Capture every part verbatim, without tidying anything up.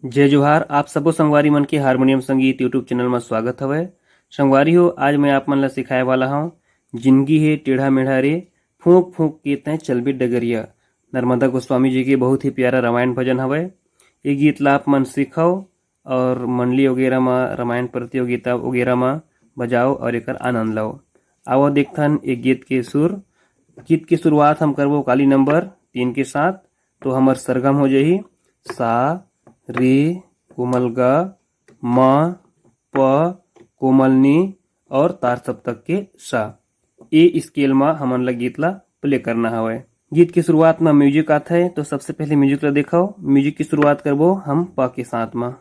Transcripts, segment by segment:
जय जोहार, आप सबो संगवारी मन के हारमोनियम संगीत YouTube चैनल म स्वागत हवय। संगवारी हो, आज मैं आप मन ला सिखाए वाला हंव, जिंदगी हे टेढ़ा मेढ़ा रे, फूंक फूंक के तैं चलबे डगरिया। नर्मदा गोस्वामी जी के बहुत ही प्यारा रामायण भजन हवय। ये गीत ला आप मन सीखव और मंडली वगैरह म, रामायण प्रतियोगिता वगैरह म बजाओ और एकर आनंद लव। आवो देखथन एक गीत के सुर। गीत के शुरुआत हम करबो काली नंबर तीन के साथ। तो हमर सरगम हो जाही सा, रे, कोमल ग, म, प, कोमल नी और तार सप्तक के सा। ए स्केल म हमन ला गीत ला प्ले करना हवय। गीत के शुरुआत म म्यूजिक आथे, तो सबसे पहले म्यूजिक ला देखव। म्यूजिक की शुरुआत करबो हम प के साथ म।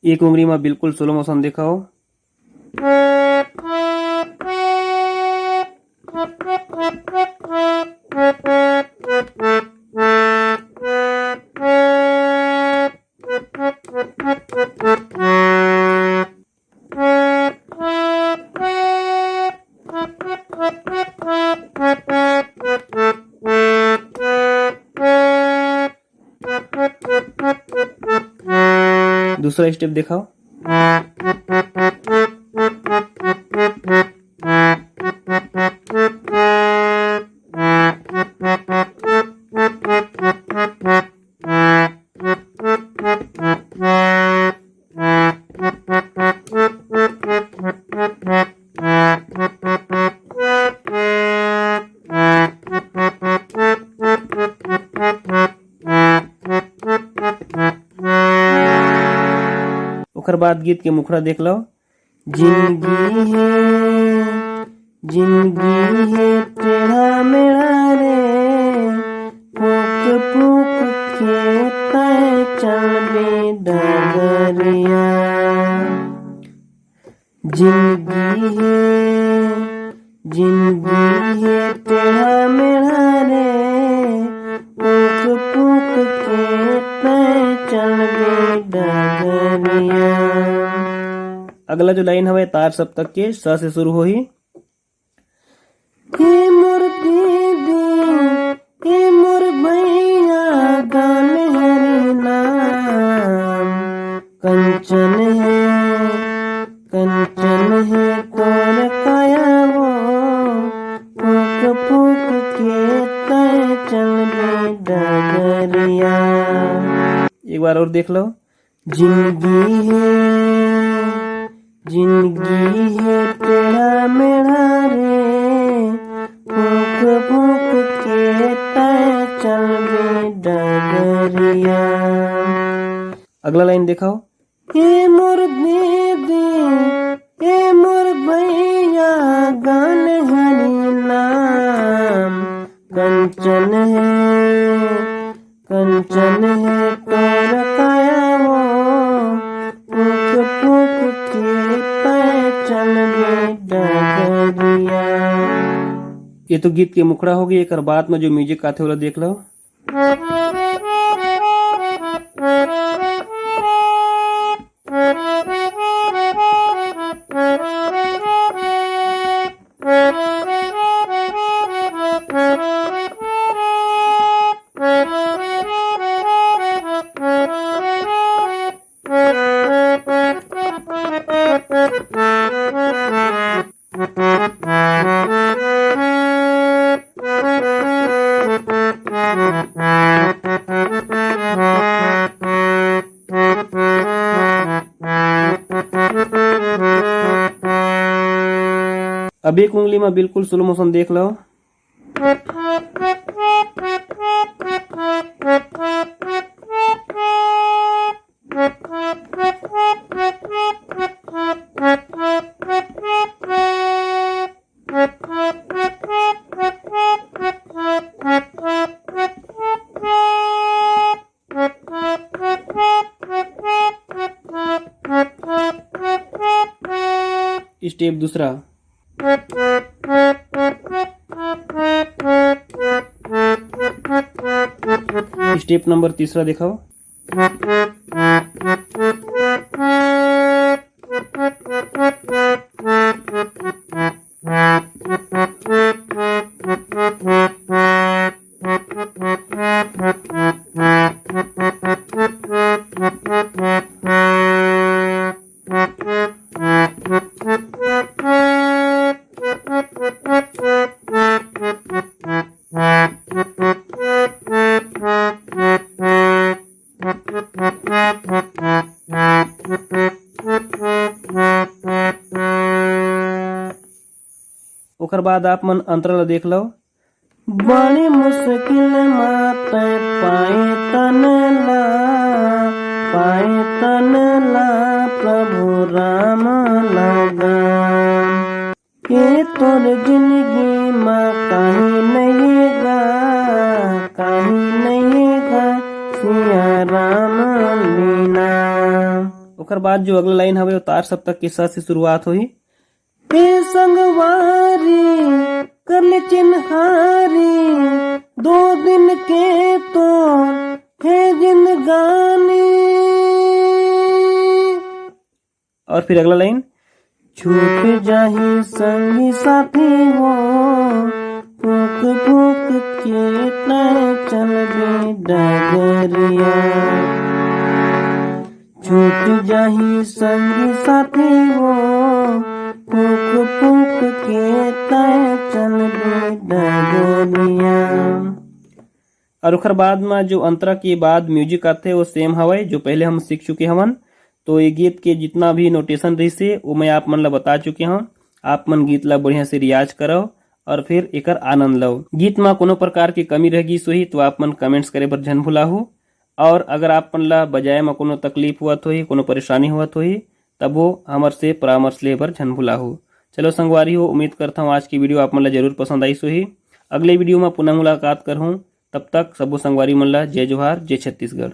एक उंगली में बिल्कुल स्लो मोशन दिखाओ। दूसरा स्टेप दिखाओ। ओकर बाद गीत के मुखड़ा देख लो। जिंदगी हे, जिंदगी हे टेढ़ा मेढ़ा रे, फूंक फूंक के तैं चलबे डगरिया। जिंदगी हे, जिंदगी हे टेढ़ा मेढ़ा रे, फूंक फूंक के तैं चलबे डगरिया। अगला जो लाइन हवे तार सप्तक के, स से शुरू होही। हे मोर दीदी, हे मोर भैया, गान हरि नाम। कंचन हे, कंचन हे तोर काया वो, फूंक फूंक के तैं चलबे डगरिया। एक बार और देख लो। जिंदगी हे, जिंदगी हे टेढ़ा मेढ़ा रे, फूंक फूंक के तैं चलबे डगरिया। अगला लाइन दिखाओ। हे मोर दीदी, हे मोर भैया, गान हरि नाम। कंचन हे, कंचन हे तोर काया वो, फूंक फूंक के तैं चलबे डगरिया। ये तो गीत के मुखड़ा होगे, एकर बाद में जो म्यूजिक आथे, ओला देख लो। अब एक उंगली में बिल्कुल स्लो मोशन देख लो। स्टेप दूसरा। स्टेप नंबर तीसरा देखाओ। ओकर बाद आप मन अंतरा ला देख लो। बड़ी मुश्किल मा तैं पाए तन ला, पाए तन ला प्रभु राम लगा। के तोर जिंदगी मा कहीं नहीं गा, कहीं नहीं गा सिया राम लीना। ओकर बाद जो अगला लाइन हवे, वो तार सप्तक के स से शुरुआत होही। ते संगवारी कल चिन्हारी, दो दिन के तो हे जिंदगानी। और फिर अगला लाइन, छूट जाही संगी साथी हो, फूक फूक के तैं चलबे डगरिया। छूट जाही संगी साथी हो, फूक फूक के तैं चलबे डगरिया। और ओखर बाद में जो अंतरा के बाद म्यूजिक आथे, वो सेम हवय, जो पहले हम सीख चुके हवन। तो ये गीत के जितना भी नोटेशन रहिसे, वो मैं आप मन ला बता चुके हूँ। आप मन गीत ला बढ़िया से रियाज करव और फिर एकर आनंद लव। गीत मा कोनो प्रकार के कमी रह गईस होही, तो आप मन कमेंट्स करे बर झन भुलाहू। और अगर आप मन ला बजाए मा कोनो तकलीफ होवत होही, कोनो परेशानी होवत होही, तब वो हमर से परामर्श ले बर झन भुलाहू। चलो संगवारी हो, उम्मीद करता हूँ आज की वीडियो आप मन ला जरूर पसंद आईस होही। अगले वीडियो मा पुनः मुलाकात करहूँ, तब तक सबो संगवारी मन ला जय जोहार, जय छत्तीसगढ़।